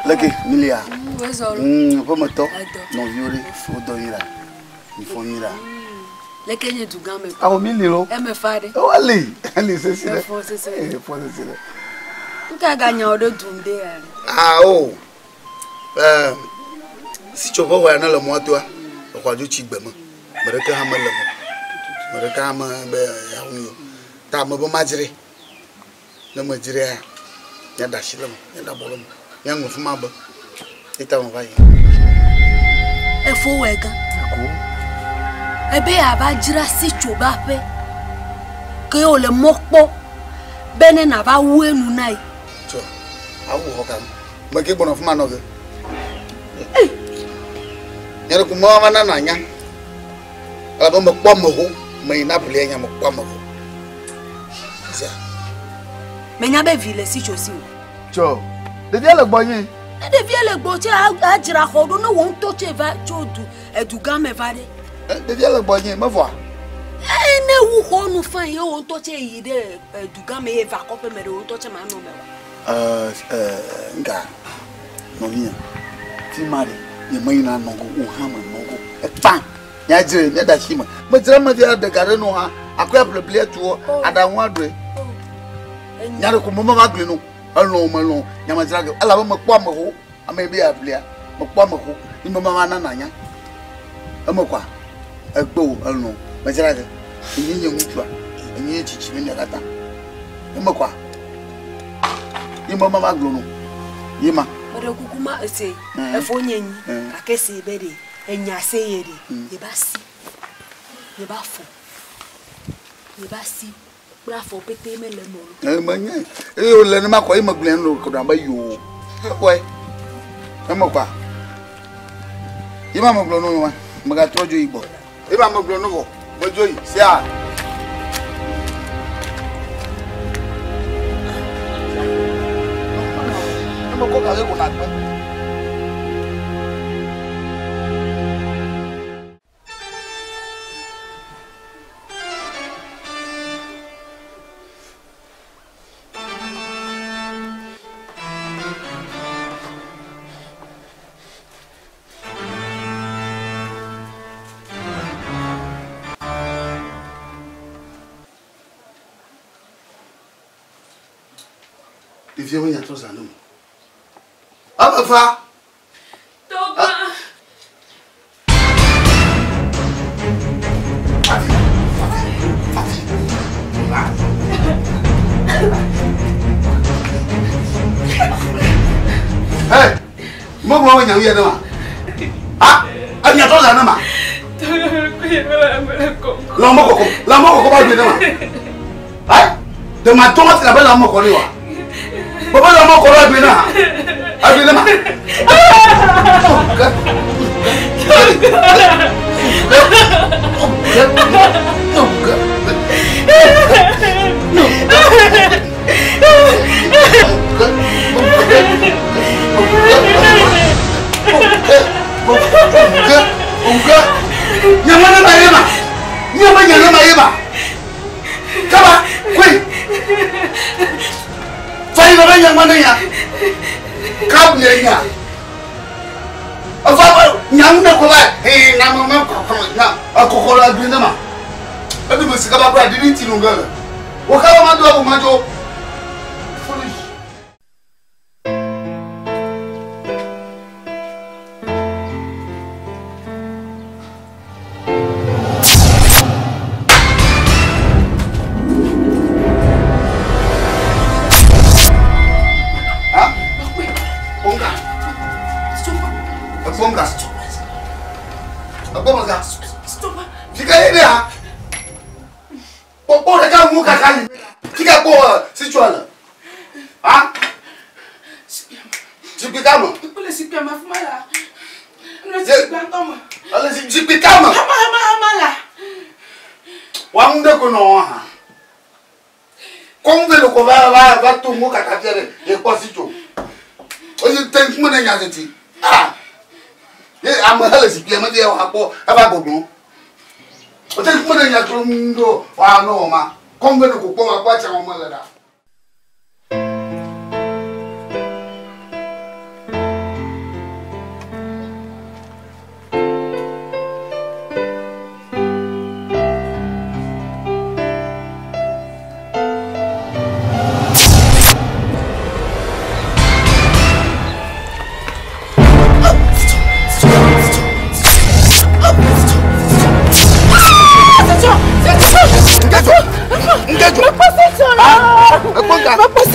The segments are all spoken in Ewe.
Leke milia. Ƒemetɔ nɔviwo ɖe wodɔ nyui ɖa. Mifɔ nyui ɖa. Leke nye dugã me. Awo mi li lo. Eme fa ɖe. Ewa li. Eli sesi ɖe. Efɔ sesi ɖe. Efɔ sesi ɖe. Nka ga nya wo ɖe dum de ya. Awo. Ɛɛ sitsoƒe xɔ ya ne le mɔa toa. Exɔa dzo tsi gbe me. Me ɖeke hã mele me. Me ɖeke hã me be yeawu o. Ta me be madzrae. Ne medzraea, míaɖe asi le eme, míaɖe abɔ le eme, míaŋlɔ fi ma be. Ye ta meva yi. Efo wɔe gã. Eko. Ebe yeava dzra sitso be aƒe. Ke wòle mɔ kpɔ be ne nàva wu enu na ye. Tsɔ, awu xɔ ka me ke gbɔna fi ma nɔ ge. Nye ɖe ko meva na nànya. Elabe mekpɔ ame ho, meyi Napoli enya mekpɔ ame ho. Sia. Menya be vi le sitso si o. Tsɔ, ɖevia le gbɔnye. Ne ɖevia le gbɔ tse adzra xɔ ɖo ne wò ŋutɔ tse va tso du edugã me va ɖe. Ɖevia le gbɔnye, mevɔa? Ee, ne wu xɔ nu fã ye wò ŋutɔ tse yi ɖe edugã me ye va kɔƒe me ɖe wò ŋutɔ tse manɔ me wa. Ɛɛ, nga, nɔvinye, fi ma ɖe, nye meyina nɔ go, wò hã menɔ go. Ekpã, míadzrae, míaɖe asi me. Medzra me via ɖe ga ɖe nɔ hã, akɔe aƒle blia tuɔ, aɖaŋu aɖoe. Nya ɖe ko me meva gblɔe no, elɔ̃ melɔ̃, nya medzra ge, elabe mekpɔ ame xo, ame yi be yeaƒlea, mekpɔ ame xo, yi me mava na nànya. Eme kɔa, egbe o, elɔ̃, medzra ge. Enye nye ŋutsua, enye nye tsitsi ne mia katã. Eme kɔa, yi me mava gblɔ no, ye ma. Meɖe kuku ma ese, efo nye nyi, gake se be ɖe, enya se ye ɖe, ye ba si, ye ba fɔ, ye ba si. Kple afɔ pete mele eme o. Ee, menye. Eye wòle ne makɔ ye megblẽ nu ko ɖe abe yoo. Ekɔe. Eme kɔa. Ye ma megblɔ nu ma. Megatrɔ dzo yi gbɔ. Ye ma megblɔ nu vɔ. Medzo yi. Sia. Ne mekɔ ga ɖe ko nàgbe. Ɖevia menya trɔ zã ne mo. Ame fa. Tɔgã. Hey, mo gbọ́ wọn yàn yẹn ma. Ah, ẹ̀yìn àtọ́ zàn ma. Lọ́mọ kọ̀kọ́, lọ́mọ kọ̀kọ́ bá gbé ne ma. Ẹ, dèmà tó wọ́n ti nà bẹ́ lọ́mọ kọ̀ ni wa. Bàbá lọ́mọ kọ̀ lọ́ gbé náà. Ẹ gbé ne ma. Foolish. Ekpɔnga. Ekpɔnga. Fika ye ɖe ha. Kpɔkpɔ ɖeka ŋu kaka yi. Fika kpɔ sitsua le. Ha? Zikpui ka me? Kple zikpui me afima la. Ele zikpui gbãtɔ me. Ele zikpui ka me? Hama hama hama la. Wa ŋu ɖe ko nɔ wɔn hã. Kɔm ve le ko va va va to ŋu kaka fia ɖe ye kpɔ sitso. Oye te ŋkume ne nya tete. Ah! Ye ame hele zikpuia me fia akpɔ eva gbɔgblɔ. Ote ŋkume ne nya tro ŋu ɖo wa nɔ wɔ ma. Kɔm ve le ko kpɔ wa kpɔ atsa wɔn me le ɖa.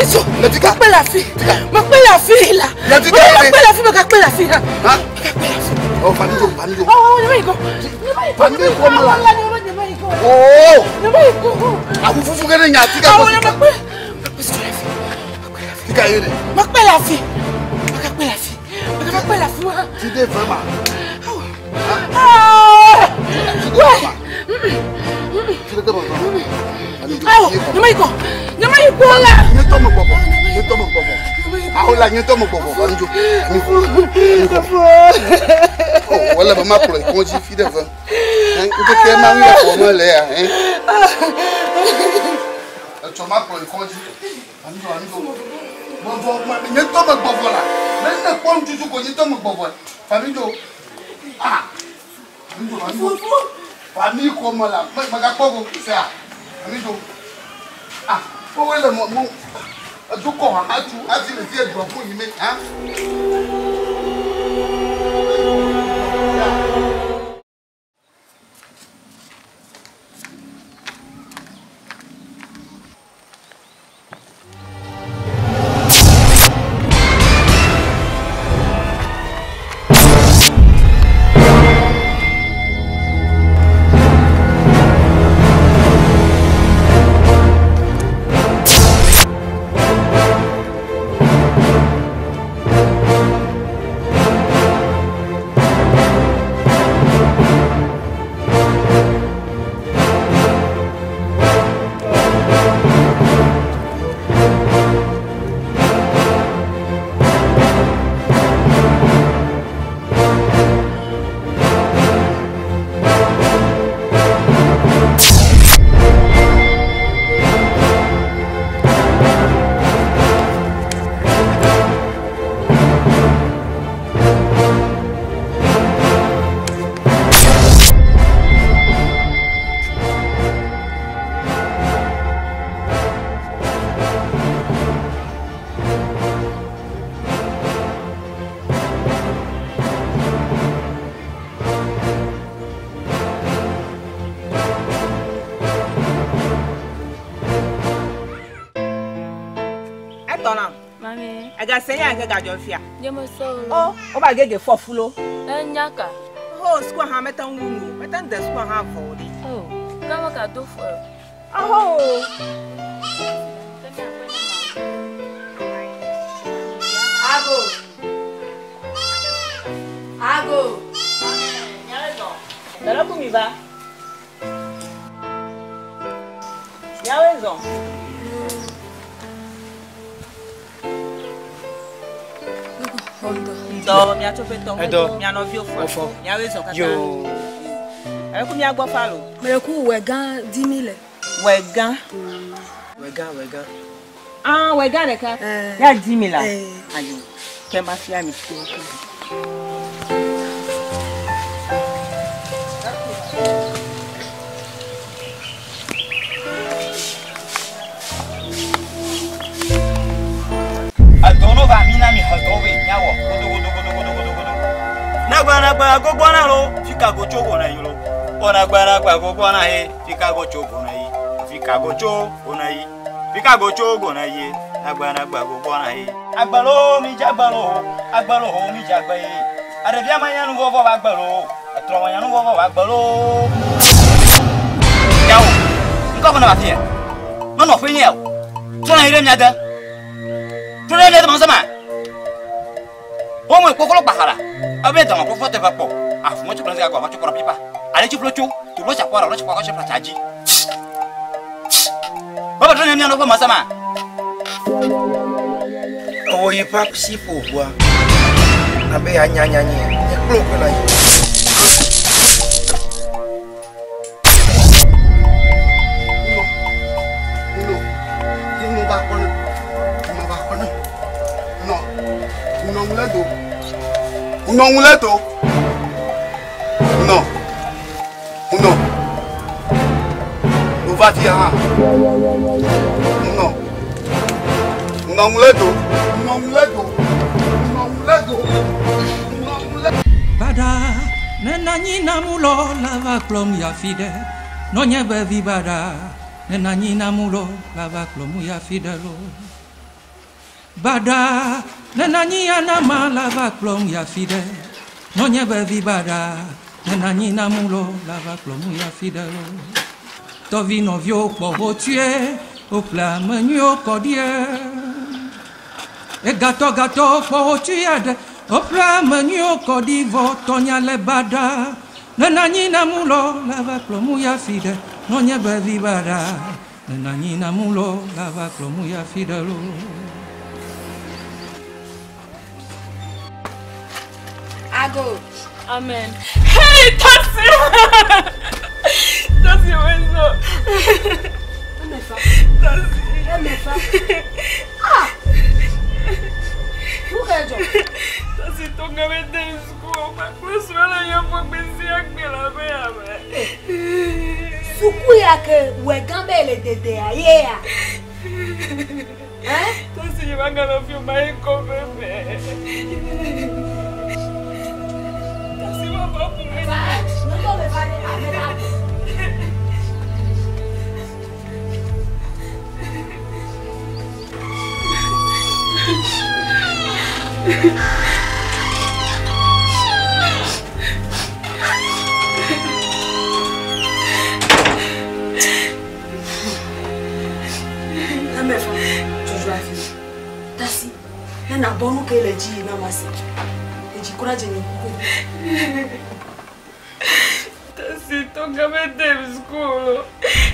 Siso. Mekpe le afi. Mekpe le afi la. Mekpe le afi mekakpe le afi la. Mekakpe le afi. Oh, Fanijo, Fanijo. Oh, ne ma yi ko. Fanijo ko ma la. Ne ma yi ko. Oh. Ne ma yi ko. Awu fufu ke ne nya tika ko. Oh, ne mekpe. Mekpe siso le afi. Tika ye de. Mekpe le afi. Mekakpe le afi. Mekakpe le afi wa. Ti de vraiment. Ah. Ouais. Ti de vraiment. Awo, ne ma yi ko. Ne ma yi ko la. Nye tɔ me gbɔgbɔ. Nye tɔ me gbɔgbɔ. Awo la nye tɔ me gbɔgbɔ. Fanijo. Fanijo. Oh, wala ba ma kplɔ yi kɔndzi fi ɖe ve. Ŋkeke ma ŋu ya xɔ me le ya. Etsɔ ma kplɔ yi kɔndzi. Fanijo, Fanijo. Gbɔgbɔ, nye tɔ me gbɔgbɔ la. Ne ne kpɔ nututu ko nye tɔ me gbɔgbɔ. Fanijo. Ah. Fanijo, Fanijo. Fani kɔ me la. Megakpɔ go sea. Fanijo. Ah. Wo le mo mo. Dukɔ atu ati le fi edua fún yi me. Ah. Oh, o ba gege fofulo. Nyaka. Oh, square ha meta ngunu. Meta nde square ha vodi. Oh, kama ka do fo. Oh. Ago. Ago. Dala kumi ba. Nyawezo. Ndo mi achope to mi anovio fo mi awezo kaka yo e ku mi agbo fa lo me ku wegan 10000 wegan wegan wegan ah wegan reka ya 10000 ayo ke ma fia mi Adono va mina mi hadowe nyawo godo godo godo godo godo godo. Nagbara gba gogo na lo fika go chogo na yilo. Ona gbara gba gogo na he fika go chogo na yi. Fika go chogo na yi. Fika go chogo na yi. Nagbara gba gogo na he. Agbalo mi jagbalo, agbalo ho mi jagba yi. Arevia manyanu vovo wa agbalo, atro manyanu vovo wa agbalo. Yawo. Nko na ba fie. No no fe nye o. Tona ire mi ada. Tuna le ma sama. O mo ko ko bahara. Abe ta ma ko fote pa po. Afu mo chukula ko ma chukura pipa. Ale chuflo chu, tu lo chakwa lo chakwa ko chakwa chaji. Baba tuna mi no ko ma sama. Owo yi pa si fo bua. Abe anya anya ni. E klo ko na yi. No. No ba ko no. No. No. No. No. No. No va dire. No. No ledo. No ledo. No ledo. No ledo. Bada nenanyi namulo lava klom ya fide. No nye bevi bada nenanyi namulo lava klom ya fide lo. Baɖa nena nyi anama la va kplɔm yi afi ɖe. Nɔnye be vi baɖa nena nyi namu lo la va kplɔm yi afi ɖe lo. Tɔvi nɔviwo kpɔ hotsuie, woƒle ame nyuiwo kɔ ɖie. Egatɔ gatɔwo kpɔ hotsuie aɖe, woƒle ame nyuiwo kɔ ɖi vɔ tɔnya le baɖa. Nena nyi namu lo la va kplɔm yi afi ɖe. Nɔnye be vi baɖa nena nyi namu lo la va kplɔm yi afi ɖe lo. Ago. Amen. Hey, Tasi! Tasi, wezo. Emefa. Tasi. Emefa. Ah! Nu ka dzɔ? Tasi tonga be de suku, kpakple srɔ̃ le yevu gbe sia gbe le aƒe ya me. Suku ya ke wɔ gã be le dedea ye ya. Hein? Tasi yi va ganɔ fi ma yi kɔƒe me. Tasi va va ƒo me. Nyɔtɔ me va ɖe ame la. Emefa, dzudzɔ afi. Tasi, ne nabɔ nu ke le dzi yi na ma se. Edzi kura dze nye kuku. Tasi tonga be de suku lo.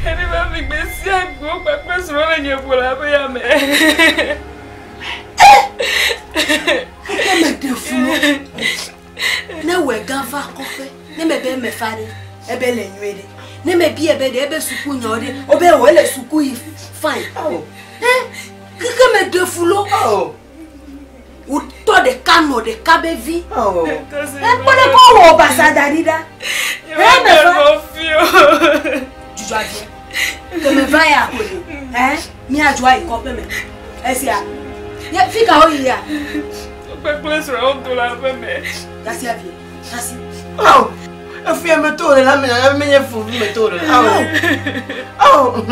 Emi va fi gbe sia gbe wo kpakple srɔ̃ le nye ƒo le aƒe ya me. Keke me ɖe fu lo. Ne wɔ gã va kɔƒe, ne me be mefa ɖe, ebe le nyuie ɖe. Ne me bi ebe ɖe, ebe suku nyɔ ɖe, wobe wɔ ele suku yi fine. Eh, keke me ɖe fu lo. Wotɔ ɖeka nɔ ɖeka be vi. Ekpɔ ɖe kɔ wɔ basa da ɖi ɖa. Eh, mefa. Dzudzɔ avia. Ke me va ya ko ɖe. Eh, míadzo ayi kɔƒe me. Esia. Ye fi ka woyi ya? Kpakple srɔ̃wo do le aƒe me. Tasi avia. Tasi. Awo, efi ame to le la me, ame nye fu me to le. Awo. Awo.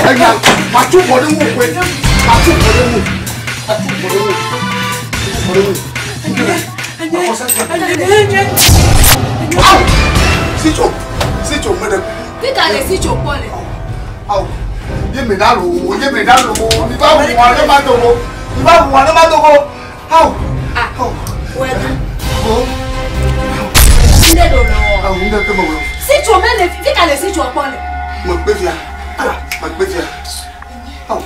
Enya, matu bɔ ɖe ŋu koe. Matu bɔ ɖe ŋu. Matu bɔ ɖe ŋu. Bɔ ɖe ŋu. Awo! Sitso, sitso me ɖe kuku. Fi ka le sitso kpɔ le? Awo, ye me ɖa lo, ye me ɖa lo. Mi va wu wa ne ma dogo. Mi va wu wa ne ma dogo. Awo. Ah, wɔ gã. Ko. Nde ɖo le wɔ. Awo, nde ke me wɔ. Sitso me le fi ka le sitso kpɔ le? Me kpe fia. Me kpe fia. Awo.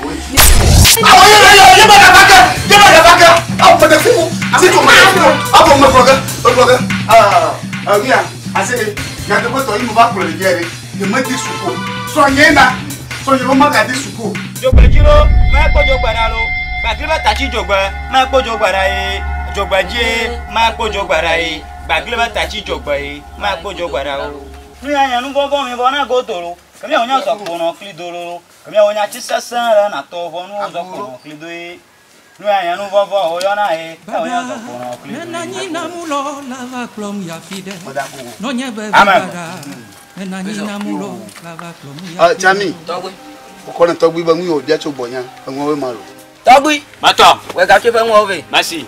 Awo, ye ye ye me ɖe va ke. Ye me ɖe va ke. Awo, me ɖe kuku. Sitso me ɖe kuku. Awo, me gblɔ ge. Me gblɔ ge. Ah, mia, aseke. Nyateƒetɔ yi me va kplɔ ɖevia ɖe. Nye me di suku. Srɔ̃nye na. Srɔ̃nye be magadi suku. Dzogbedzi lo, mekpɔ dzogbe ɖa lo. Gbagli be tatsi dzogbe, mekpɔ dzogbe ɖa ye. Dzogbedzi mekpɔ dzogbe ɖa ye. Gbagli be tatsi dzogbe ye, mekpɔ dzogbe ɖa o. Nu ya nye nu vɔvɔ mi vɔ na godo lo. Ke miawo nya zɔ kponɔ kli do lo. Ke miawo nya tsi sesẽ ɖe na tɔ vɔ nu zɔ kponɔ kli do ye. Nu ya nye nu vɔvɔ woyɔna ye. Miawo nya zɔ kponɔ kli do Nena ye. nyi namu lo la va kplɔm yi afi ɖe. Nɔnye be vi Amen. baɖa nena nyi namu lo la va kplɔm yi Ah, afi ɖe. Jami. Kɔkɔ ne tɔgbi be nu yi wòbia tso gbɔnya, eŋuawoe ma lo. Tɔgbi. Matɔ. Wɔ gatso ƒe ŋuawo vɛ. Masi.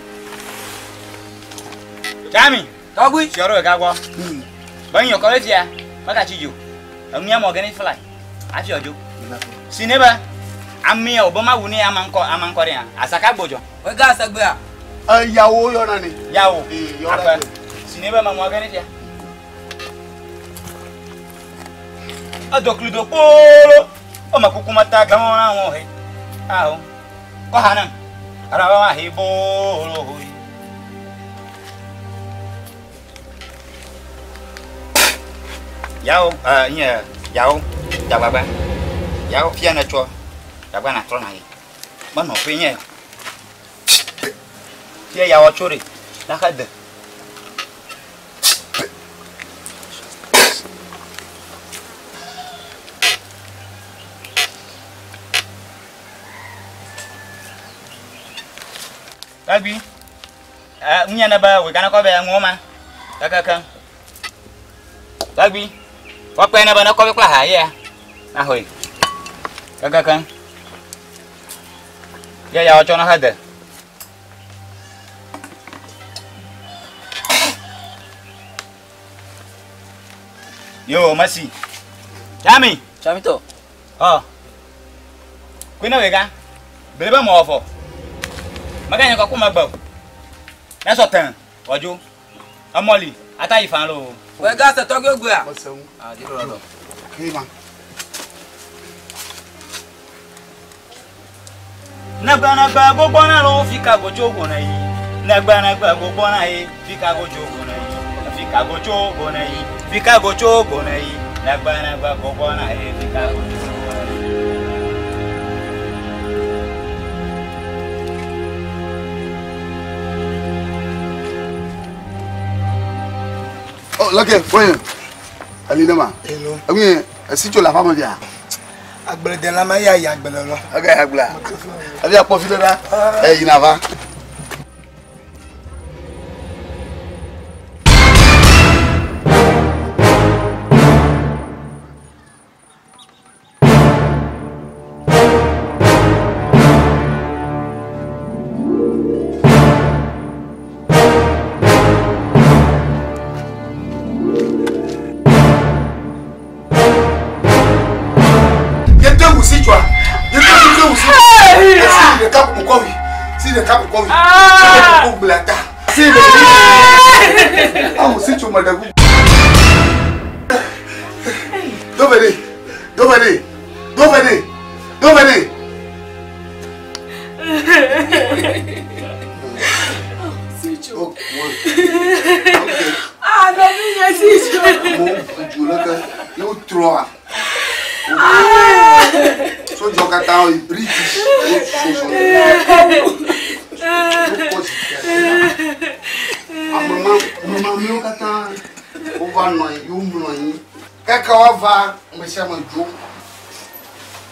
Jami. Tɔgbi. Fiɔ ɖe ɖeka gbɔ. Be nyɔ kɔ ɖe fia, megatsi dzo. Eŋuia mɔ geni fly. Afi ɔdzo. Si ne be amea wo be mawu ne ama ŋkɔ ama ŋkɔ ɖe ya. Asaka gbodzɔ. Wɔ ga asegbea. Eyawo yɔna ne. Yawo. Ee, yɔna Aƒe. ne. Si ne be mamɔ geni fia. Edo kli do kpolo. Ɔmɛ kuku ma ta gãmɔ na wɔn he. Awo. Kɔ ha nam. Ara wa he bolo hoi. Yawo, nye yawo, jagbagba. Yawo fia ne tsɔ. Jagba na trɔ na yi. Menɔ ƒe nye. Fia yawo tso ɖe. Na xe de. Tagbi. Ŋunye ne be wògana kɔ be ŋuwò ma. Kekekeŋ. Tɔgbui, kpɔkpɔe ne be ne kɔ be kple aha yea, naxɔe. Kekekeŋ. Ye ya wotsɔ ne hede. Yo, merci. Chami. Chami tɔ. Ɔ. Kui ne wega. Bele be mɔ fɔ. Mega nye kɔkɔ megbe o. Ne sɔ tɛn, wɔdzo. Emɔli, ata yi fan lo. Wega se tɔgbe gbea. Ah, di lo. Kima. Negbe gbogbo na lo fika go tso go na yi. Negbe gbogbo na yi fika go tso go na yi. Fika go tso go na yi. Fika go tso go na yi. Negbe gbogbo na yi fika go tso go na yi. Oh, lɔkɛ foyin. Ali ne ma. Hello. Eŋu esi tso le aƒa me fia. Agbledela ma ya yi agble lɔ. Ok, agblea. Efi akpɔ fi ɖe ɖa. Ɛ yina va. Yete wusi tsoa. Yete wusi wusi. Esi ɖeka ko kɔ wi. Si ɖeka ko kɔ wi. Si ɖeka ko gblẽ ta. Si ɖeka. Awu si tso me ɖe gu. Do ve ɖe. Do ve ɖe. Do ve ɖe. Do ve ɖe. Ah, nɔvinye si tso. Mo ŋu leke ye wotrɔa. Sojɔ katã yi British wo sosɔ. Wokɔ si ame ma ame mamlɛwo katã wova nɔ anyi womlɔ anyi kaka woava ame sia ame dzo.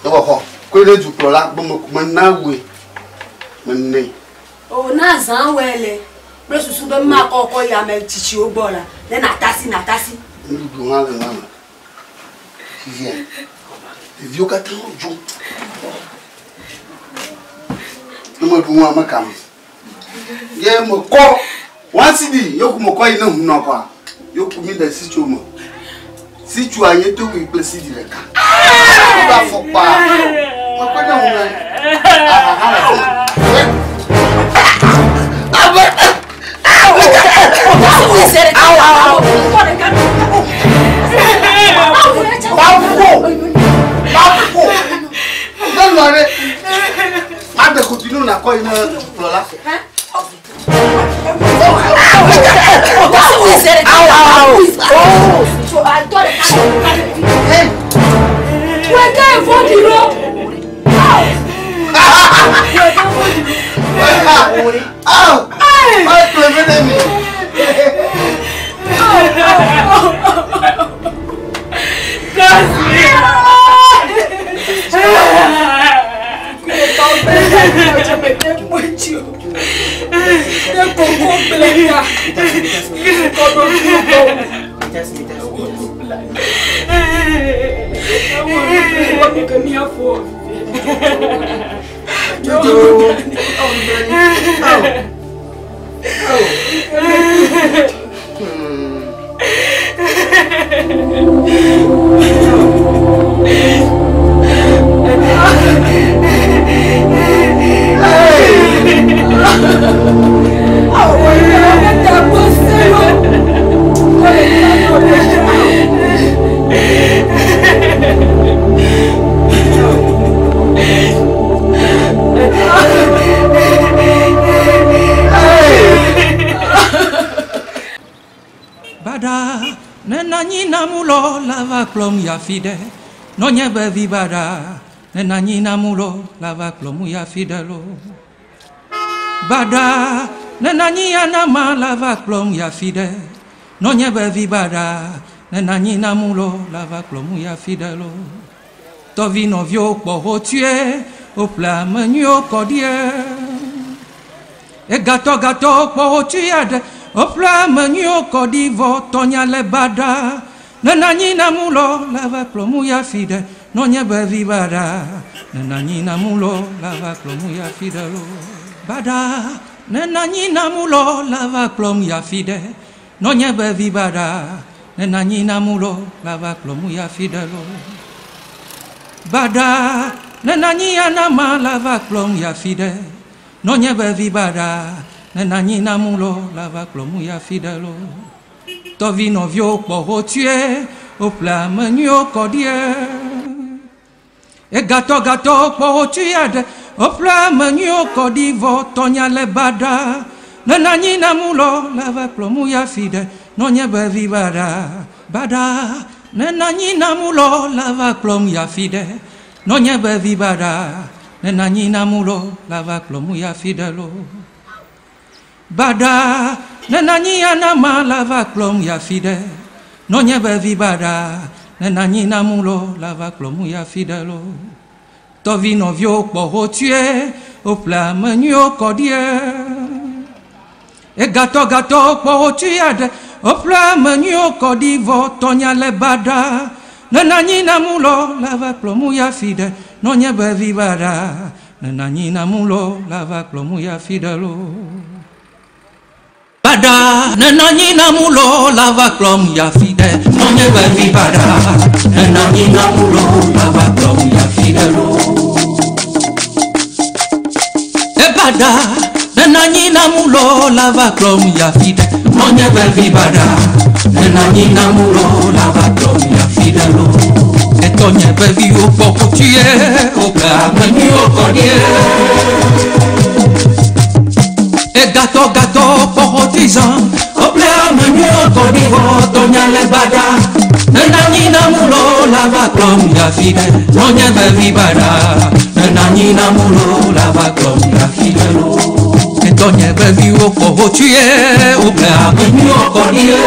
Ne xɔxɔ koe ɖe dukplɔla be me mena woe mene. O na zã wɛ le kple susu be ma kɔkɔ yi ame tsitsiwo gbɔ la ne natasi natasi. Nuɖuɖu hã le nua me. Fifia ɖeviwo katã dzo. Ne meɖu nua meka me. Ye mekɔ one cedi ye ku mekɔ yi ne hunɔ kɔa ye ku mi ɖe sitso me. Sitsoa nye to wui kple cedi ɖeka. Wo ba fɔkpa. Mekɔ ne hunɔ. Aha hã le fi ma. Bafo! Bafo! Nyɔnu aɖe ma ɖe kotinu nakɔ yi ne dukplɔla. Aw! Aw! Kple mi. Bada ne nanyi namulɔ la va kplɔm yi afi ɖe. Nɔnye be vi baɖa ne nanyi namulɔ la va kplɔm yi afi ɖe lo. Baɖa ne nanyi anama la va kplɔm yi afi ɖe. Nɔnye be vi baɖa ne nanyi namulɔ la va kplɔm yi afi ɖe lo. Tɔvi nɔviwo kpɔ hotue woƒle ame nyuiwo kɔ ɖie. Egatɔ gatɔ kpɔ wotui aɖe woƒle ame nyuiwo kɔ ɖi vɔ tɔnya le baɖa. Nenanyi namu lɔ la va kplɔ mu ya fi ɖe nɔnye be vi baɖa. Nenanyi namu lɔ la va kplɔ mu ya fi ɖe lo. Baɖa. Nenanyi namu lɔ la va kplɔ mu ya fi ɖe nɔnye be vi baɖa. Nenanyi namu lɔ la va kplɔ mu ya fi ɖe lo. Baɖa. Nenanyi anama la va kplɔ mu ya fi ɖe nɔnye be vi baɖa. Nenanyi namu lɔ la va kplɔ mu ya fi ɖe lo. Tɔvi nɔviwo kpɔ hotue woƒle ame nyuiwo kɔ ɖie. Egatɔ gatɔ kpɔ hotui aɖe woƒle ame nyuiwo kɔ ɖi vɔ tɔnya le baɖa. Nenanyi namu lɔ la va kplɔ mu ya fi ɖe nɔnye be vi baɖa baɖa. Nenanyi namu lɔ la va kplɔ mu ya fi ɖe nɔnye be vi baɖa. Nenanyi namu lɔ la va kplɔ mu ya fi ɖe lo. Baɖa. Nenanyi anama la va kplɔ mu ya fi ɖe nɔnye be vi baɖa. Nenanyi namu lɔ la va kplɔ mu ya fi ɖe lo. Tɔvi nɔviwo kpɔ hotue woƒle ame nyuiwo kɔ ɖie. Egatɔ gatɔ kpɔ hotui aɖe woƒle ame nyuiwo kɔ ɖi vɔ tɔnya le baɖa. Nenanyi namu lɔ la va kplɔ mu ya fi ɖe nɔnye be vi baɖa. Nenanyi namu lɔ la va kplɔ mu ya fi ɖe lo. Baɖa. Nenanyi namu lɔ la va kplɔ mu ya fi ɖe nɔnye be vi baɖa. Nenanyi namu lɔ la va kplɔ mu ya fi ɖe lo. Ebaɖa. Nenanyi namu lɔ la va kplɔ mu ya fi ɖe nɔnye be vi baɖa. Nenanyi namu lɔ la va kplɔ mu ya fi ɖe lo. Etɔnye be viwo kpɔ hotue woƒle ame nyuiwo kɔ ɖie. Egatɔ gatɔ kpɔ hotui zã woƒle ame nyuiwo kɔ ɖi vɔ tɔnya le baɖa. Nenanyi namu lɔ la va kplɔ mu ya fi ɖe nɔnye be vi baɖa. Nenanyi namu lɔ la va kplɔ mu ya fi ɖe lo. Etɔnye be viwo kpɔ hotue woƒle ame nyuiwo kɔ ɖie.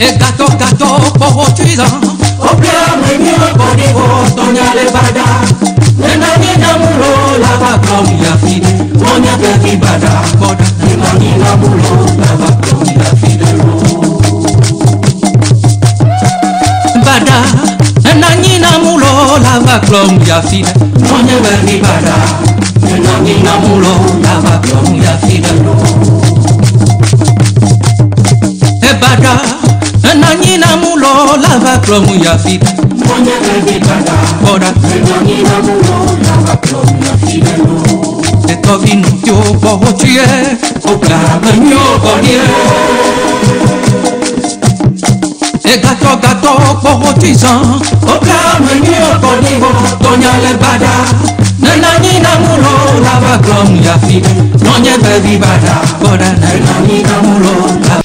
Egatɔ gatɔ kpɔ hotui zã woƒle ame nyuiwo kɔ ɖi vɔ tɔnya le baɖa. Nenanyi namu lɔ la va kplɔ mu ya fi ɖe nɔnye be vi baɖa kpɔ ɖa. Nenanyi namu lɔ la va kplɔ mu ya fi ɖe lo. Baɖa. Nenanyi namu lɔ la va kplɔ mu ya fi ɖe nɔnye be vi baɖa. Nenanyi namu lɔ la va kplɔ mu ya fi ɖe lo. Ebaɖa. Nenanyi namu lɔ la va kplɔ mu ya fi ɖe nɔnye be vi baɖa kpɔ ɖa. Nenanyi namu lɔ la va kplɔ mu ya fi ɖe lo. Etɔvi nɔviwo kpɔ hotue woƒle ame nyuiwo kɔ ɖie. Egatɔ gatɔ kpɔ hotui zã woƒle ame nyuiwo kɔ ɖi vɔ tɔnya le baɖa. Nenanyi namu lɔ la va kplɔ mu ya fi ɖe nɔnye be vi baɖa kpɔ ɖa. Nenanyi namu lɔ la.